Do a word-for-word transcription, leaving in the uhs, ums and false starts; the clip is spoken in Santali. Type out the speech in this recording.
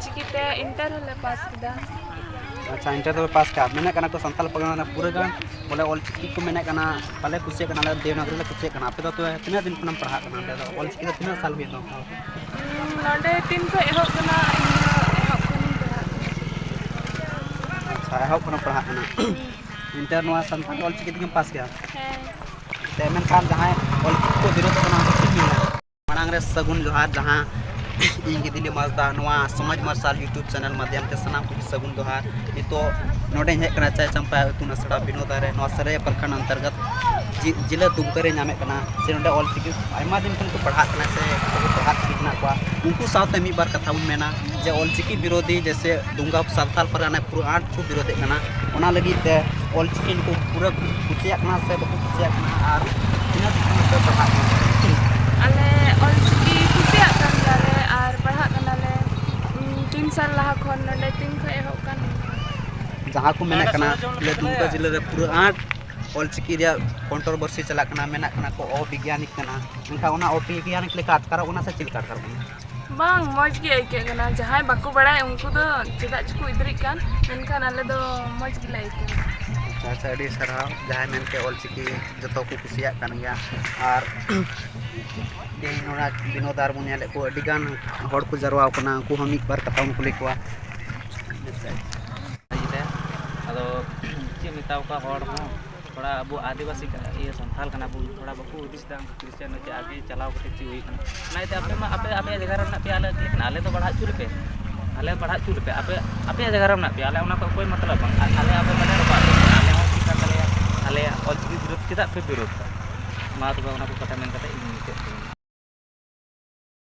ᱪᱤᱠᱤᱛᱮ ᱤᱱᱴᱟᱨ ᱦᱚᱸᱞᱮ ᱯᱟᱥ ᱠᱮᱫᱟ᱾ ᱟᱪᱪᱷᱟ, ᱤᱱᱴᱟᱨ ᱫᱚᱯᱮ ᱯᱟᱥ ᱠᱮᱫᱟ᱾ ᱢᱮᱱᱮᱫ ᱠᱟᱱᱟ ᱠᱚ ᱥᱟᱱᱛᱟᱲ ᱯᱟᱨᱜᱟᱱᱟ ᱨᱮ ᱯᱩᱨᱟᱹ ᱜᱟᱱ ᱵᱚᱞᱮ ᱚᱞ ᱪᱤᱠᱤ ᱠᱚ ᱢᱮᱱᱮᱫ ᱠᱟᱱᱟ, ᱵᱟᱞᱮ ᱠᱩᱥᱤᱭᱟᱜ ᱠᱟᱱᱟ, ᱟᱞᱮ ᱫᱮᱵᱽᱱᱟᱜᱚᱨᱤ ᱞᱮ ᱠᱩᱥᱤᱭᱟᱜ ᱠᱟᱱᱟ᱾ ᱟᱯᱮ ᱫᱚ ᱛᱚᱵᱮ ᱛᱤᱱᱟᱹᱜ ᱫᱤᱱ ᱠᱷᱚᱱᱮᱢ ᱯᱟᱲᱦᱟᱜ ᱠᱟᱱᱟ ᱚᱸᱰᱮ ᱫᱚ? ᱚᱞ ᱪᱤᱠᱤ ᱫᱚ ᱛᱤᱱᱟᱹᱜ ᱥᱟᱞ ᱦᱩᱭᱩᱜ ᱛᱟᱢᱟ? ᱩᱸ, ᱱᱚᱰᱮ ᱛᱤᱱ ᱠᱷᱚᱱ ᱮᱦᱚᱵ ᱠᱟᱱᱟ, ᱤᱧ ᱫᱚ ᱮᱦᱚᱵ ᱠᱷᱚᱱᱤᱧ ᱯᱟᱲᱦᱟᱜ ᱠᱟᱱᱟ᱾ ᱟᱪᱪᱷᱟ, ᱮᱦᱚᱵ ᱠᱷᱚᱱᱮᱢ ᱯᱟᱲᱦᱟᱜ ᱠᱟᱱᱟ᱾ ᱤᱱᱴᱟᱨ ᱱᱚᱣᱟ ᱥᱟᱱᱛᱟᱲ ᱚᱞ ᱪᱤᱠᱤ ᱛᱮᱜᱮᱢ ᱯᱟᱥ ᱠᱮᱫᱟ? ᱦᱮᱸ᱾ ᱛᱮ ᱢᱮᱱᱠᱷᱟᱱ ᱡᱟᱦᱟᱸᱭ ᱚᱞ ᱪᱤᱠᱤ ᱠᱚ ᱵᱤᱨᱳᱫᱷ ᱠᱟᱱᱟ, ᱩᱱᱠᱩ ᱪᱮᱫ ᱢᱮᱱᱟ? ᱢᱟᱲᱟᱝ ᱨᱮ ᱥᱟᱹᱜᱩᱱ ᱡᱚᱦᱟᱨ, ᱡᱟᱦᱟᱸ ᱤᱧ ᱜᱤᱫᱤᱞᱤ ᱢᱟᱥᱫᱟ ᱱᱚᱣᱟ ᱥᱚᱢᱟᱡᱽ ᱢᱟᱨᱥᱟᱞ YouTube ᱪᱮᱱᱮᱞ ᱢᱟᱫᱽᱫᱷᱚᱢ ᱛᱮ ᱥᱟᱱᱟᱢ ᱠᱚᱜᱮ ᱥᱟᱹᱜᱩᱱ ᱡᱚᱦᱟᱨ᱾ ᱱᱤᱛᱚᱜ ᱱᱚᱰᱮᱧ ᱦᱮᱡ ᱠᱟᱱᱟ ᱪᱟᱭ ᱪᱟᱢᱯᱟ ᱤᱛᱩᱱ ᱟᱥᱲᱟ ᱵᱤᱱᱳᱫᱟ ᱨᱮ, ᱱᱚᱣᱟ ᱥᱟᱹᱨᱟᱹᱭ ᱯᱨᱚᱠᱷᱚᱸᱰ ᱚᱱᱛᱚᱨᱜᱚᱛ ᱡᱤ-, ᱡᱤᱞᱟᱹ ᱫᱩᱢᱠᱟᱹ ᱨᱮ ᱧᱟᱢᱮᱫ ᱠᱟᱱᱟ᱾ ᱥᱮ ᱱᱚᱰᱮ ᱚᱞ ᱪᱤᱠᱤ ᱟᱭᱢᱟ ᱫᱤᱱ ᱠᱷᱚᱱ ᱠᱚ ᱯᱟᱲᱦᱟᱜ ᱠᱟᱱᱟ ᱥᱮ ᱠᱚ ᱯᱟᱲᱦᱟᱜ ᱪᱮᱫ ᱢᱮᱱᱟᱜ ᱠᱚᱣᱟ, ᱩᱱᱠᱩ ᱥᱟᱶᱛᱮ ᱢᱤᱫ ᱵᱟᱨ ᱠᱟᱛᱷᱟ ᱵᱚᱱ ᱢᱮᱱᱟ ᱡᱮ ᱚᱞ ᱪᱤᱠᱤ ᱵᱤᱨᱳᱫᱷᱤ ᱡᱮᱭᱥᱮ ᱫᱩᱢᱠᱟ ᱥᱟᱱᱛᱟᱲ ᱯᱟᱨᱜᱟᱱᱟ ᱯᱩᱨᱟᱹ ᱟᱸᱴ ᱠᱚ ᱵᱤᱨᱳᱫᱷᱮᱫ ᱠᱟᱱᱟ᱾ ᱚᱱᱟ ᱞᱟᱹᱜᱤᱫ ᱛᱮ ᱚᱞ ᱪᱤᱠᱤ ᱱᱩᱠᱩ ᱯᱩᱨᱟᱹ ᱠᱚ ᱠᱩᱥᱤᱭᱟᱜ ᱠᱟᱱᱟ ᱥᱮ ᱵᱟᱠᱚ ᱠᱩᱥᱤᱭᱟᱜ ᱠᱟᱱᱟ, ᱟᱨ ᱛᱤᱱᱟᱹᱜ ᱫᱤᱱ ᱠᱷᱚᱱ ᱯᱮ ᱯᱟᱲᱦᱟᱜ ᱠᱟᱱᱟ? ᱟᱞᱮ ᱚᱞ ᱪᱤᱠᱤ ᱠᱩᱥᱤᱭᱟᱜ ᱠᱟᱱ ᱜᱮᱭᱟᱞᱮ ᱟᱨ ᱯᱟᱲᱦᱟᱜ ᱠᱟᱱᱟᱞᱮ᱾ ᱩᱸ, ᱛᱤᱱ ᱥᱟᱞ ᱞᱟᱦᱟ ᱠᱷᱚᱱ ᱱᱚᱰᱮ ᱛᱤᱱ ᱠᱷᱚᱱ ᱮᱦᱚᱵ ᱠᱟᱱ? ᱡᱟᱦᱟᱸ ᱠᱚ ᱢᱮᱱᱮᱫ ᱠᱟᱱᱟ ᱵᱚᱞᱮ ᱫᱩᱢᱠᱟ ᱡᱤᱞᱟᱹ ᱨᱮ ᱯᱩᱨᱟᱹ ᱟᱸᱴ ᱚᱞ ᱪᱤᱠᱤ ᱨᱮᱭᱟᱜ ᱠᱚᱱᱴᱨᱳᱵᱷᱟᱨᱥᱤ ᱪᱟᱞᱟᱜ ᱠᱟᱱᱟ, ᱢᱮᱱᱟᱜ ᱠᱟᱱᱟ ᱠᱚ ᱚᱵᱤᱜᱽᱜᱟᱱᱤᱠ ᱠᱟᱱᱟ, ᱢᱮᱱᱠᱷᱟᱱ ᱚᱱᱟ ᱚᱵᱤᱜᱽᱜᱟᱱᱤᱠ ᱞᱮᱠᱟ ᱟᱴᱠᱟᱨᱚᱜ ᱠᱟᱱᱟ ᱥᱮ ᱪᱮᱫ ᱞᱮᱠᱟ ᱟᱴᱠᱟᱨᱚᱜ ᱠᱟᱱᱟ? ᱵᱟᱝ, ᱢᱚᱡᱽ ᱜᱮ ᱟᱹᱭᱠᱟᱹᱜ ᱠᱟᱱᱟ᱾ ᱡᱟᱦᱟᱸᱭ ᱵᱟᱠᱚ ᱵᱟᱲᱟᱭ ᱩᱱᱠᱩ ᱫᱚ ᱪᱮᱫᱟᱜ ᱪᱚᱠᱚ ᱤᱫᱨᱤᱜ ᱠᱟᱱ, ᱢᱮᱱᱠᱷᱟᱱ ᱟᱞᱮ ᱫᱚ ᱢᱚᱡᱽ ᱜᱮᱞᱮ ᱟᱹᱭᱠᱟᱹᱣᱟ᱾ ᱟᱪᱪᱷᱟ, ᱟᱪᱪᱷᱟ, ᱟᱹᱰᱤ ᱥᱟᱨᱦᱟᱣ᱾ ᱡᱟᱦᱟᱸᱭ ᱢᱮᱱᱛᱮ ᱚᱞ ᱪᱤᱠᱤ ᱡᱚᱛᱚ ᱠᱚ ᱠᱩᱥᱤᱭᱟᱜ ᱠᱟᱱ ᱜᱮᱭᱟ, ᱟᱨ ᱛᱮᱦᱮᱧ ᱱᱚᱰᱮ ᱵᱤᱱᱳᱫ ᱟᱨ ᱵᱚᱱ ᱧᱮᱞᱮᱫ ᱠᱚ ᱟᱹᱰᱤ ᱜᱟᱱ ᱦᱚᱲ ᱠᱚ ᱡᱟᱨᱣᱟ ᱠᱟᱱᱟ, ᱩᱱᱠᱩ ᱦᱚᱸ ᱢᱤᱫ ᱵᱟᱨ ᱠᱟᱛᱷᱟ ᱵᱚᱱ ᱠᱩᱞᱤ ᱠᱚᱣᱟ᱾ ᱟᱫᱚ ᱪᱮᱫ ᱢᱮᱛᱟ ᱠᱚᱣᱟ ᱦᱚᱲ ᱦᱚᱸ, ᱛᱷᱚᱲᱟ ᱟᱵᱚ ᱟᱹᱫᱤᱵᱟᱹᱥᱤ ᱠᱟ-, ᱤᱭᱟᱹ ᱥᱟᱱᱛᱟᱲ ᱠᱟᱱᱟ ᱵᱚᱱ, ᱛᱷᱚᱲᱟ ᱵᱟᱠᱚ ᱦᱩᱫᱤᱥ ᱮᱫᱟ ᱩᱱᱠᱩ ᱠᱷᱨᱤᱥᱪᱟᱱ ᱫᱚ ᱪᱮᱫ ᱟᱜᱮ ᱪᱟᱞᱟᱣ ᱠᱟᱛᱮ ᱪᱮᱫ ᱦᱩᱭ ᱠᱟᱱᱟ᱾ ᱚᱱᱟ ᱤᱭᱟᱹᱛᱮ ᱟᱯᱮ ᱢᱟ ᱟᱯᱮ, ᱟᱯᱮᱭᱟᱜ ᱡᱟᱭᱜᱟ ᱨᱮ ᱢᱮᱱᱟᱜ ᱯᱮᱭᱟ, ᱟᱞᱮ ᱪᱮᱫ ᱞᱮᱠᱟᱱᱟ? ᱟᱞᱮ ᱫᱚ ᱯᱟᱲᱦᱟᱜ ᱦᱚᱪᱚ ᱞᱮᱯᱮ, ᱟᱞᱮ ᱯᱟᱲᱦᱟᱜ ᱦᱚᱪᱚ ᱞᱮᱯᱮ, ᱟᱯᱮ, ᱟᱯᱮᱭᱟᱜ ᱡᱟᱭᱜᱟ ᱨᱮ ᱢᱮᱱᱟᱜ ᱯᱮᱭᱟ, ᱟᱞᱮ ᱚᱱᱟ ᱠᱷᱚᱱ ᱚᱠᱚᱭ ᱢᱚᱛᱞᱚᱵ ᱵᱟᱝ᱾ ᱟ-, ᱟᱞᱮ ᱟᱯᱮ ᱵᱟᱞᱮ ᱨᱚᱯᱚᱲ ᱯᱮ, ᱟᱞᱮ ᱦᱚᱸ ᱪᱮᱫ ᱠᱟᱱ ᱛᱟᱞᱮᱭᱟ, ᱟᱞᱮᱭᱟᱜ ᱚᱞ ᱪᱤᱠᱤ ᱵᱤᱨᱳᱫᱷ ᱪᱮᱫᱟᱜ ᱯᱮ ᱵᱤᱨᱳᱫᱷ ᱫᱟ? ᱢᱟ ᱛᱚᱵᱮ ᱚᱱᱟ ᱠᱚ ᱠᱟᱛᱷᱟ ᱢᱮᱱ ᱠᱟᱛᱮ ᱤᱧ ᱢᱩᱪᱟᱹᱫ ᱠᱮᱫᱟ᱾